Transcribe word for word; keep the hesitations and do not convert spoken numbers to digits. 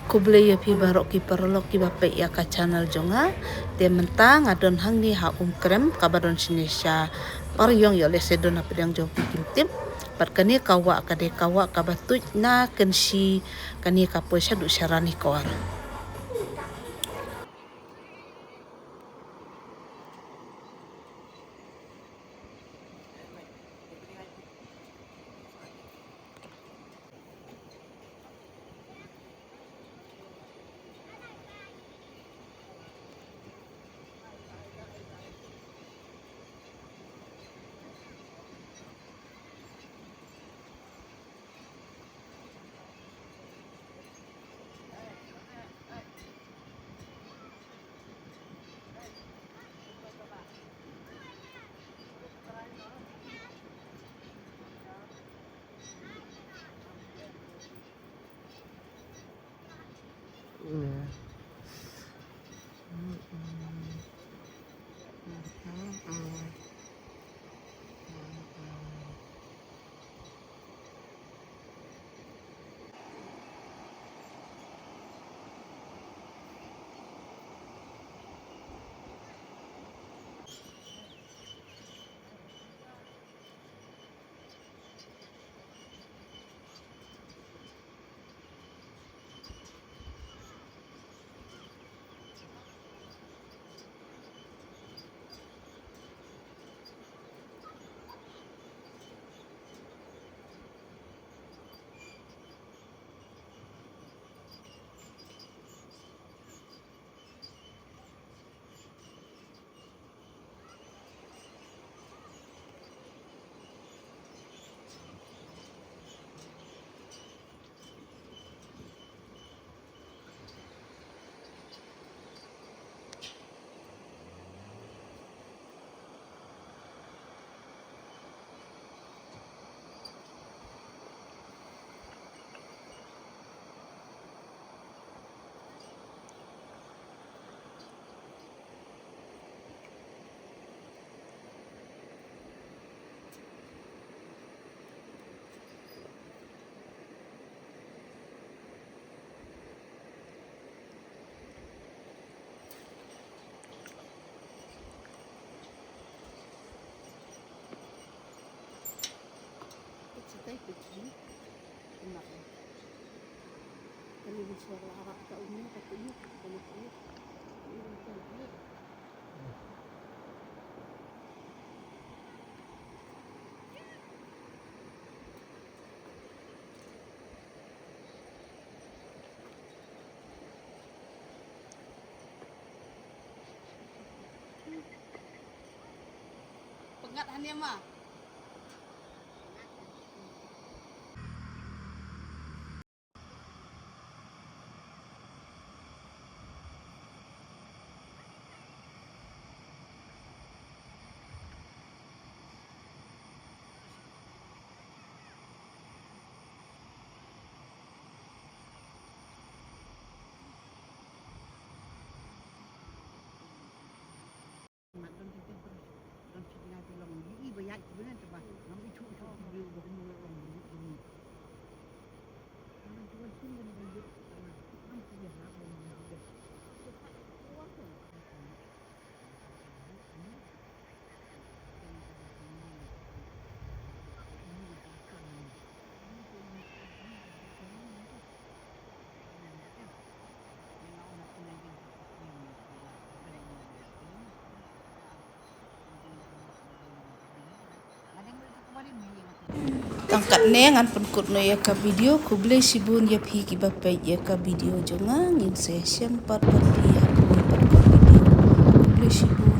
Khublei ïa phi baroh ki paralok kiba peit ïa ka channel jong nga. Te mynta nga don hangne ha Umkrem kaba don shane sha Pariong, ïoh lehse don na pdeng jong phi kim tip. Bad kane ka wah ka dei ka wah kaba tuid na Kynshi, kane ka poi shaduh sha Ranikor. Pyngat hangne ma. Tang katne ngan pynkut noh ïa ka video. Khublei shibun ïa phi kiba peit ïa ka video jong nga. Ngin sa ïashem pat bad phi ha kawei pat ka video. Khublei shibun.